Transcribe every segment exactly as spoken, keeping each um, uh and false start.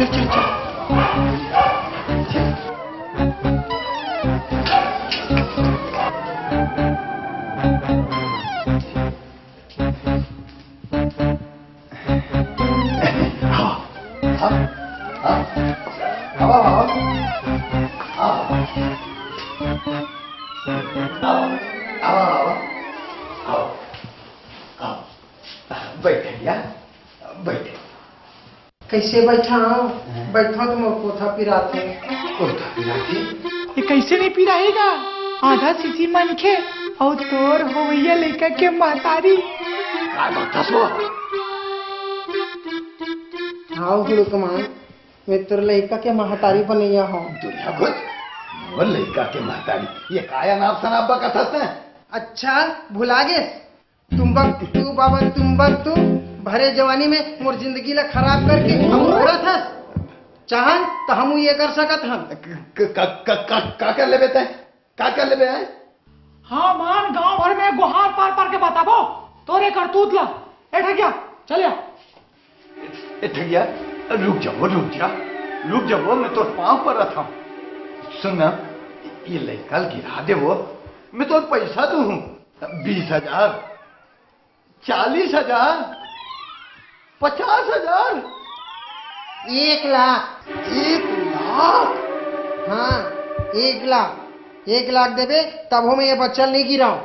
चल, चल, चल। हाँ, हाँ, हाँ। आवा, आवा। आवा। आवा, आवा, आवा। आवा। आवा। बैठ भैया, बैठ। कइसे बइठा हंव? हैं? बइठा तो मोर कोथा पिरात हे। कोथा पिरात हे? ये कइसे नइ पिराही गा? आधा सिसी मनखे अउ तोर होवइया लइका के महतारी। काय बकथस वो? हव हुड़ुकमान, मैं तोर लइका के महतारी बनइया हंव। दुरिहा भूत, मोर लइका के महतारी, ये काय अनाप शनाप बकथस तैं? अच्छा, भुला गेस? तुम्बकतू बाबा तुम्बकतू, भरे जवानी में मोर जिंदगी ला खराब करके अउ उभरत हस। चाहन त हमू ये कर सकत हन। क-, क-, क-, क-, का कर लेबे तैं? का कर लेबे, हैं? हाँ मान, गांव भर में गोहार पार पार के बताबो तोरे करतूत ला। ए ठगिया, चल आ। ए ठगिया, रुक जा वो, रुक जा, रुक जा वो, मैं तोर पाँव परत हंव। सुन ना, ये लइका ल गिरा दे वो, मैं तोर पइसा दूहूं, बीस हजार, चालीस हजार, पचास हजार। एक लाख। एक लाख? हाँ, एक लाख। एक लाख देबे, तभो मैं ये बच्चा ल नइ गिरांव।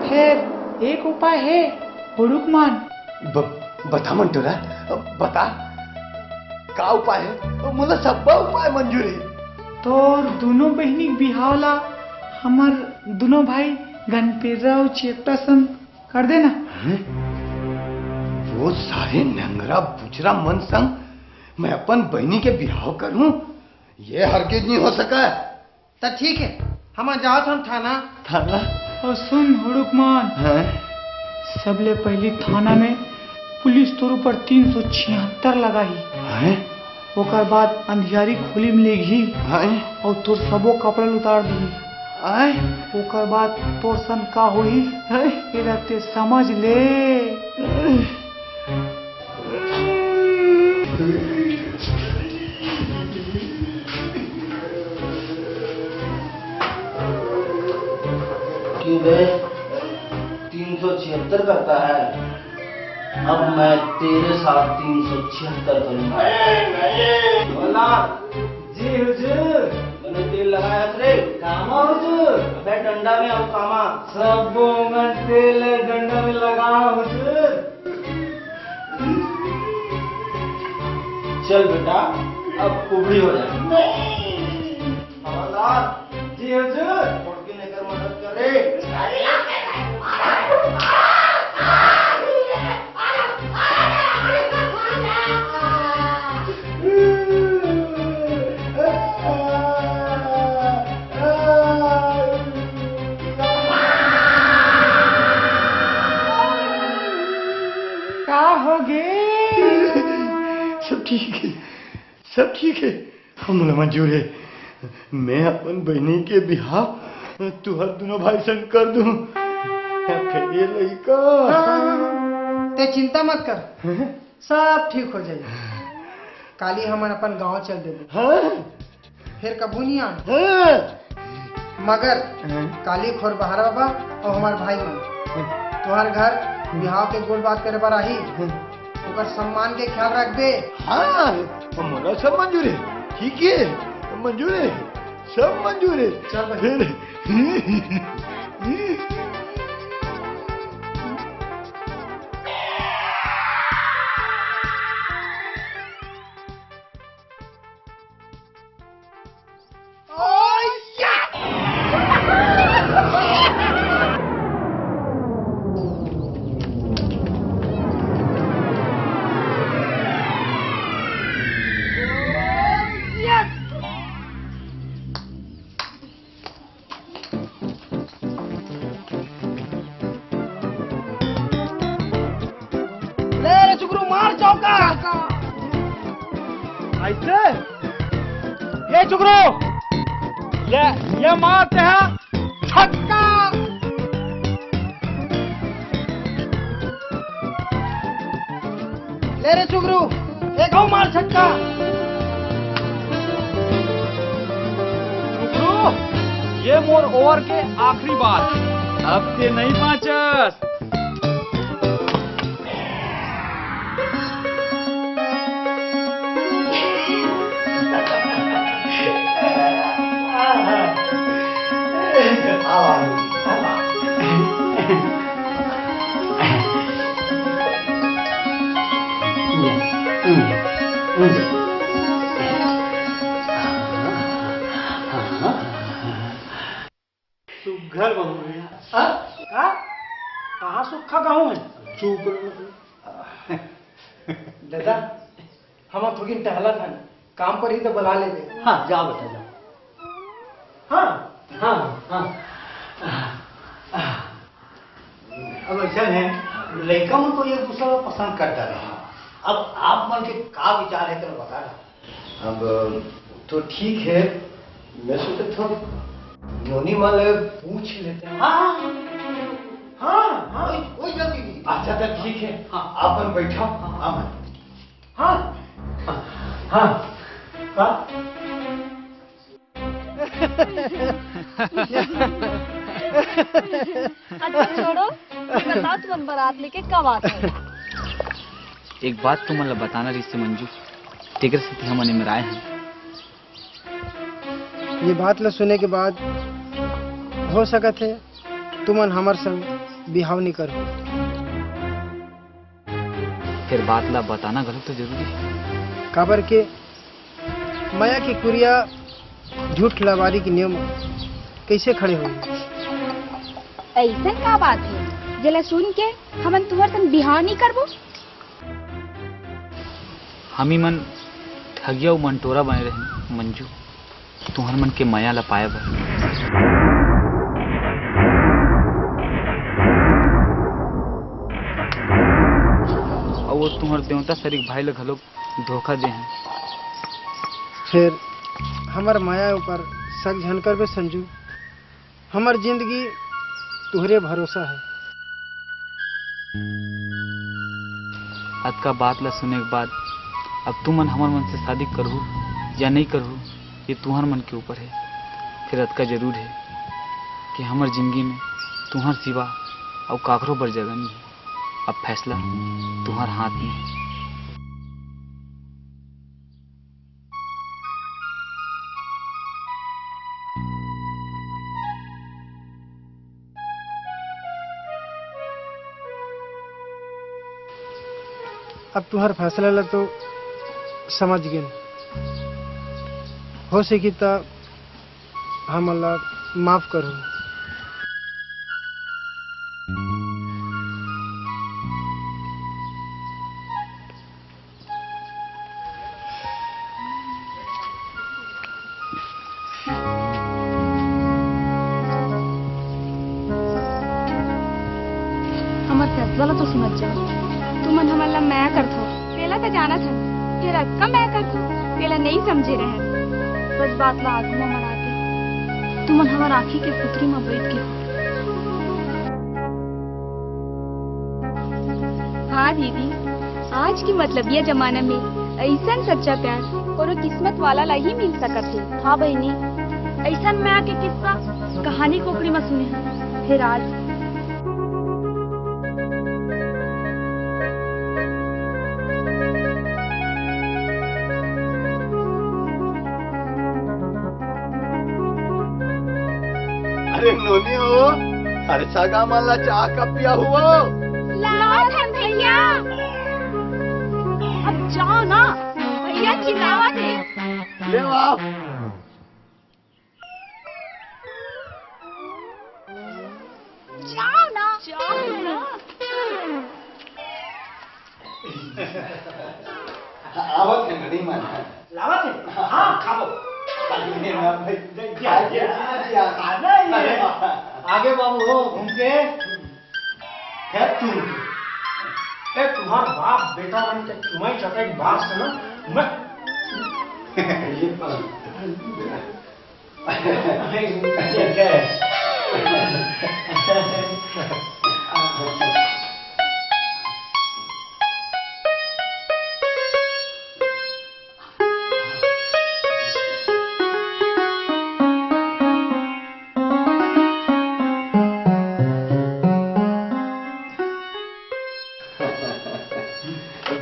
फेर एक उपाय हे, हुड़ुकमान। ब-, बता मंटोरा, बता, का उपाय हे? मोला सब्बा उपाय मंजूर हे। तोर दूनों बहिनी के बिहाव ला हमर दूनों भाई गनपेर्रा अउ चेपटा संग कर देना। हैं? वो सारे नंगरा बुचरा मन संग मैं अपन बहिनी के बिहाव करहूं? ये हरगिज नइ हो सकय। त ठीक हे, हमन जावत हन थाना। थाना? अउ सुन हुड़ुकमान, हैं? सबले पहिली थाना में पुलिस तोर ऊपर तीन सौ छिहत्तर लगाही। हैं? ओकर बाद अंधियारी खोली में लेगही। हैं? अउ तोर सबो कपड़ा ल उतार दिही। हैं? ओकर बाद तोर सन का होही, हैं? एला ते समझ ले। क्यों बे? तीन सौ छिहत्तर करता है, अब मैं तेरे साथ तीन सौ छिहत्तर करूंगा। बोला, जी हुजूर। बने तेल लगाया रे। कामा हुजूर? अबे डंडा में अउ कामा। सब बोंगन तेल डंडा में लगा हुजूर। चल बेटा, अब कुबड़ी हो जाए। हवलदार, जी हुजूर, मोटकी लेकर मदद कर रे। का हो गे? सब ठीक हे, सब ठीक हे। हमला मंजूर हे। मैं अपन बहिनी के बिहाव तुहर दूनों भाई संग कर दूं। फेर ये लइका। ते चिंता मत कर, हैं? सब ठीक हो जाही। काली हमन अपन गांव चल देबो। हाँ? फेर कभू नइ आन। हाँ? मगर हाँ? काली खोर बहार बाबा अउ हमर भाई मन हाँ? तुहर घर बिहाव के गोठ बात करे बर आही। हाँ? ओकर सम्मान के ख्याल रखबे। हाँ, मोला सब मंजूर हे। ठीक हे, मंजूर हे, सब मंजूर हे। चल भाई। फेर ले रे चुकरू, मार चौका। ऐसे? ये चुकरू, ये, ये मार ते हा छक्का। ले रे चुकरू, एक अउ मार छक्का। रुक, रुक, ये मोर ओवर के आखिरी बात। अब ते नहीं बाँचस। सुघर बहू भैया। हाँ? का? कहाँ सुक्खा कहूँ मैं? चुप रहो। दादा, हम थोकिन टहलत हन, काम पर ही तो बुला लेबे। हाँ, जा बेटा, जा। हाँ। हाँ, हाँ। अब ऐसा है, लइका मन तो एक दूसरा ला पसंद करता रहा। अब आप मन के का विचार है, तेरा बता रहा। अब तो ठीक है, मैं सोचे था नोनी वाले पूछ लेते हैं। हाँ, हाँ, हाँ। वही, वही गलती थी। अच्छा, तो ठीक है। हाँ। आप मन बैठा। हाँ। आप मन। हाँ। हाँ। का? अच्छा छोड़ो, ये बताओ तुमन बारात लेके कब आत हो? एक बात तुमन ला बताना रहिस हे मंजू, तेकर सेती हमन एमेर आए हन। ये बात ला सुने के बाद हो सकत हे तुमन हमर संग बिहाव नइ करहू। फेर बात ला बताना घलो तो जरूरी हे। काबर के मया के कुरिया झूठ लबारी के नियम कइसे खड़े होही? अइसन का बात हे, जेला सुन के हमन तुंहर संग बिहाव नइ करबो? हमी मन ठगिया अउ मंटोरा बने रहेन मंजू, तुंहर मन के मया ला पाए बर। अउ वो तुंहर देवता सरीक भाई ला घलोक धोखा दे हन। फेर हमर मया ऊपर शक झन करबे संजू, हमर जिंदगी तुहरे भरोसा हे। अतका बात ला सुने के बाद अब तुमन हमर मन से शादी करहू या नइ करहू, ये तुंहर मन के ऊपर हे। फेर अतका जरूर हे कि हमर जिंदगी में तुंहर सिवा अउ काकरो बर जगह नइ हे। अब फैसला तुंहर हाथ में हे। अब तुंहर फैसला ला तो समझ गेन, हो सकी त हमन ला माफ करहू। हमर फैसला ला तो समझ जाओ। तुमन हमन ला मया करथव, तेला तो जानत हन, फेर अतका मया करथव, तेला नइ समझे रहेन। बस बात ला आगू म मड़ा के, तुमन हमर आँखी के पुतरी म बइठ के हाँ दीदी, आज के मतलबिया जमाना में अइसन सच्चा प्यार कोनो किस्मत वाला ला ही मिल सकत हे। हाँ बहिनी, अइसन मया के किस्सा कहानी कोकड़ी म सुने हन, फेर आज अरे नोनी हो, अरे सगा मन ला चाह कप पिया हुआ। लावत हन भैया। अब जाओ ना, भैया चिल्लावत हे। ले आओ। जाओ ना। जाओ ना। आवत हे नोनी मन। लावत हे? हाँ, खाबो। अरे, ना भाई। जा, जा, जा। खाना ही है। अरे, आगे बाबू हो, घूम के। है तू। ए, तुम्हार बाप बेटा मन के तुम्हारी चटाई बात से ना, मैं ये पर।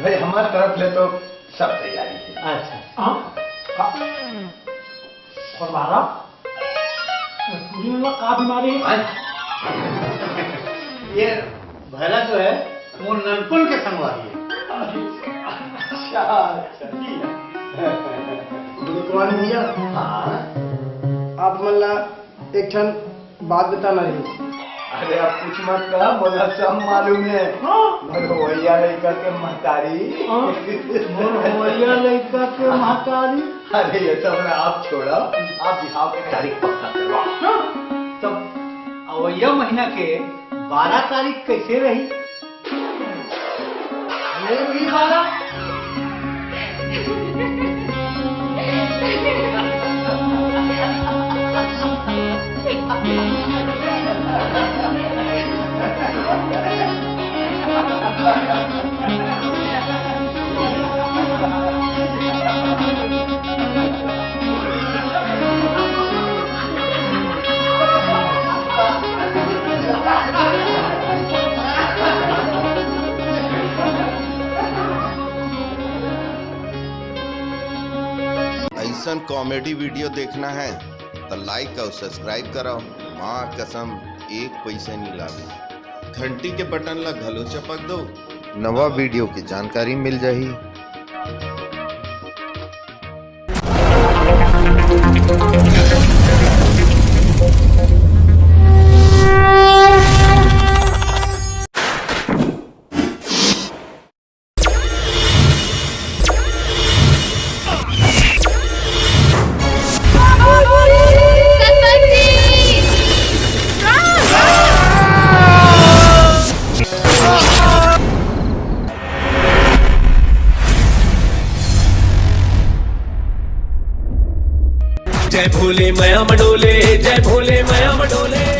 अरे, हमार तरफ ले तो सब तैयारी है। अच्छा। हाँ? हाँ। और बारा? पूरी में का बीमारी है? हाँ? ये भैला जो है, वो ननकुन के संगवारी है। अच्छा, अच्छा, जी। गुरुद्वारा भैया, हाँ। आप मन ला एक ठन बात बताना रहिस। अरे, अब कुछ मत कहा, मोला सब मालूम है। हाँ। मोर होवइया लइका के महतारी। हाँ, मोर होवइया लइका के महतारी। अरे, ये सब ना आप छोड़ा, आप बिहाव के तारीख पक्का करवा। हाँ। तब अवइया महीना के बारह तारीख कैसे रही? ये भी बारह। ऐसन comedy video देखना है तो like और subscribe कराओ। माँ कसम, एक पैसा नहीं लागे। घंटी के बटन ला घलो चपक दो, नवा video के जानकारी मिल जाही। जय भोले मया मडोले, जय भोले मया मडोले।